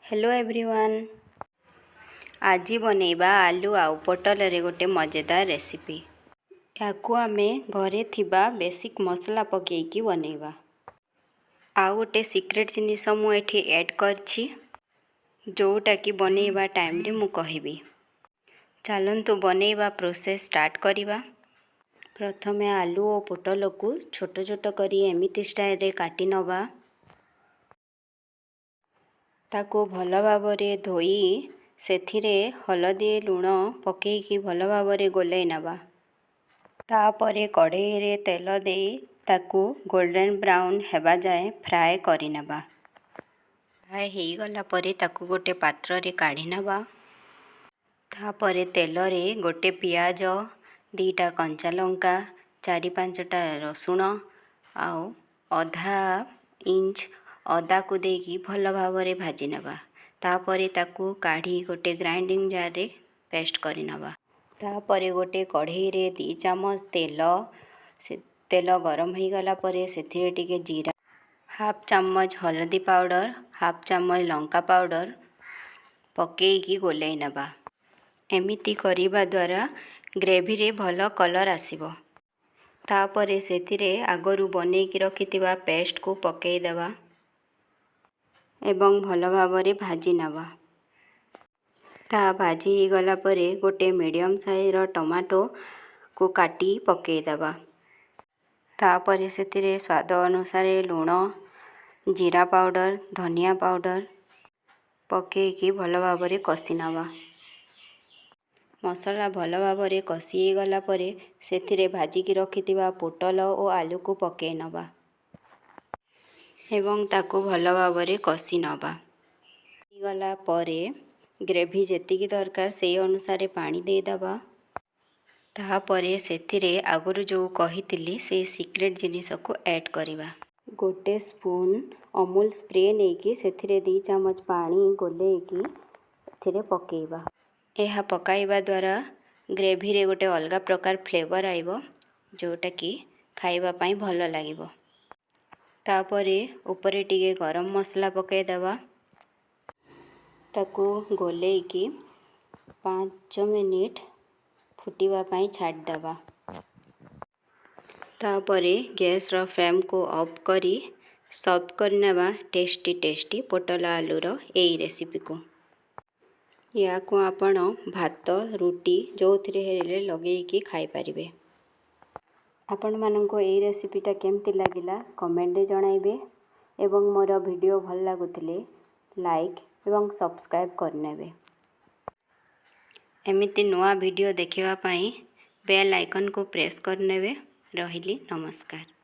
Hello everyone, ଆଜି ବନେଇବା ଆଲୁ ଆଉ ପୋଟଳରେ ଗୋଟେ ମଜେଦାର ରେସିପି। ୟାକୁ ଆମେ ଘରେ ଥିବା ବେସିକ୍ ମସଲା ପକେଇକି ବନେଇବା। ଆଉ ଗୋଟେ ସିକ୍ରେଟ୍ ଜିନିଷ ମୁଁ ଏଠି ଆଡ଼୍ କରିଛି, ଯେଉଁଟାକି ବନେଇବା ଟାଇମ୍ରେ ମୁଁ କହିବି। ଚାଲନ୍ତୁ, ବନେଇବା ପ୍ରୋସେସ୍ ଷ୍ଟାର୍ଟ କରିବା। ପ୍ରଥମେ ଆଲୁ ଓ ପୋଟଲକୁ ଛୋଟ ଛୋଟ କରି ଏମିତି ଷ୍ଟାଇଲରେ କାଟି ନେବା। ତାକୁ ଭଲ ଭାବରେ ଧୋଇ ସେଥିରେ ହଳଦୀ, ଲୁଣ ପକେଇକି ଭଲ ଭାବରେ ଗୋଲେଇ ନେବା। ତାପରେ କଢ଼େଇରେ ତେଲ ଦେଇ ତାକୁ ଗୋଲ୍ଡେନ୍ ବ୍ରାଉନ୍ ହେବା ଯାଏଁ ଫ୍ରାଏ କରିନେବା। ଫ୍ରାଏ ହେଇଗଲା ପରେ ତାକୁ ଗୋଟେ ପାତ୍ରରେ କାଢ଼ି ନେବା। ତାପରେ ତେଲରେ ଗୋଟେ ପିଆଜ, 2ଟା କଞ୍ଚା ଲଙ୍କା, 4-5ଟା ରସୁଣ ଆଉ ଅଧା ଇଞ୍ଚ ଅଦାକୁ ଦେଇକି ଭଲ ଭାବରେ ଭାଜି ନେବା। ତାପରେ ତାକୁ କାଢ଼ି ଗୋଟେ ଗ୍ରାଇଣ୍ଡିଙ୍ଗ ଜାର୍ରେ ପେଷ୍ଟ କରିନେବା। ତାପରେ ଗୋଟେ କଢ଼େଇରେ 2 ଚାମଚ ତେଲ, ସେ ତେଲ ଗରମ ହେଇଗଲା ପରେ ସେଥିରେ ଟିକେ ଜିରା, ହାଫ୍ ଚାମଚ ହଳଦୀ ପାଉଡ଼ର, ହାଫ୍ ଚାମଚ ଲଙ୍କା ପାଉଡ଼ର ପକେଇକି ଗୋଲେଇ ନେବା। ଏମିତି କରିବା ଦ୍ୱାରା ଗ୍ରେଭିରେ ଭଲ କଲର୍ ଆସିବ। ତାପରେ ସେଥିରେ ଆଗରୁ ବନେଇକି ରଖିଥିବା ପେଷ୍ଟକୁ ପକେଇଦେବା ଏବଂ ଭଲ ଭାବରେ ଭାଜି ନେବା। ତାହା ଭାଜି ହେଇଗଲା ପରେ ଗୋଟେ ମିଡ଼ିୟମ୍ ସାଇଜ୍ର ଟମାଟୋକୁ କାଟି ପକେଇଦେବା। ତାପରେ ସେଥିରେ ସ୍ୱାଦ ଅନୁସାରେ ଲୁଣ, ଜିରା ପାଉଡ଼ର, ଧନିଆ ପାଉଡ଼ର ପକେଇକି ଭଲ ଭାବରେ କଷି ନେବା। ମସଲା ଭଲ ଭାବରେ କଷି ହେଇଗଲା ପରେ ସେଥିରେ ଭାଜିକି ରଖିଥିବା ପୋଟଳ ଓ ଆଲୁକୁ ପକେଇ ନେବା ଏବଂ ତାକୁ ଭଲ ଭାବରେ କଷି ନେବା। ହେଇଗଲା ପରେ ଗ୍ରେଭି ଯେତିକି ଦରକାର, ସେଇ ଅନୁସାରେ ପାଣି ଦେଇଦେବା। ତାପରେ ସେଥିରେ ଆଗରୁ ଯେଉଁ କହିଥିଲି, ସେଇ ସିକ୍ରେଟ୍ ଜିନିଷକୁ ଆଡ଼୍ କରିବା। ଗୋଟେ ସ୍ପୁନ୍ ଅମୁଲ ସ୍ପ୍ରେ ନେଇକି ସେଥିରେ 2 ଚାମଚ ପାଣି ଗୋଲେଇକି ଏଥିରେ ପକେଇବା। ଏହା ପକାଇବା ଦ୍ୱାରା ଗ୍ରେଭିରେ ଗୋଟେ ଅଲଗା ପ୍ରକାର ଫ୍ଲେଭର୍ ଆଇବ, ଯେଉଁଟାକି ଖାଇବା ପାଇଁ ଭଲ ଲାଗିବ। ତାପରେ ଉପରେ ଟିକେ ଗରମ ମସଲା ପକାଇଦେବା। ତାକୁ ଗୋଲେଇକି 5 ମିନିଟ୍ ଫୁଟିବା ପାଇଁ ଛାଡ଼ିଦେବା। ତାପରେ ଗ୍ୟାସ୍ର ଫ୍ଲେମ୍କୁ ଅଫ୍ କରି ସର୍ଭ କରିନେବା ଟେଷ୍ଟି ଟେଷ୍ଟି ପୋଟଳ ଆଲୁର ଏଇ ରେସିପିକୁ। ୟାକୁ ଆପଣ ଭାତ, ରୁଟି ଯେଉଁଥିରେ ହେଲେ ଲଗେଇକି ଖାଇପାରିବେ। ଆପଣମାନଙ୍କୁ ଏଇ ରେସିପିଟା କେମିତି ଲାଗିଲା, କମେଣ୍ଟରେ ଜଣାଇବେ ଏବଂ ମୋର ଭିଡ଼ିଓ ଭଲ ଲାଗୁଥିଲେ ଲାଇକ୍ ଏବଂ ସବସ୍କ୍ରାଇବ୍ କରିନେବେ। ଏମିତି ନୂଆ ଭିଡ଼ିଓ ଦେଖିବା ପାଇଁ ବେଲ୍ ଆଇକନ୍କୁ ପ୍ରେସ୍ କରିନେବେ। ରହିଲି, ନମସ୍କାର।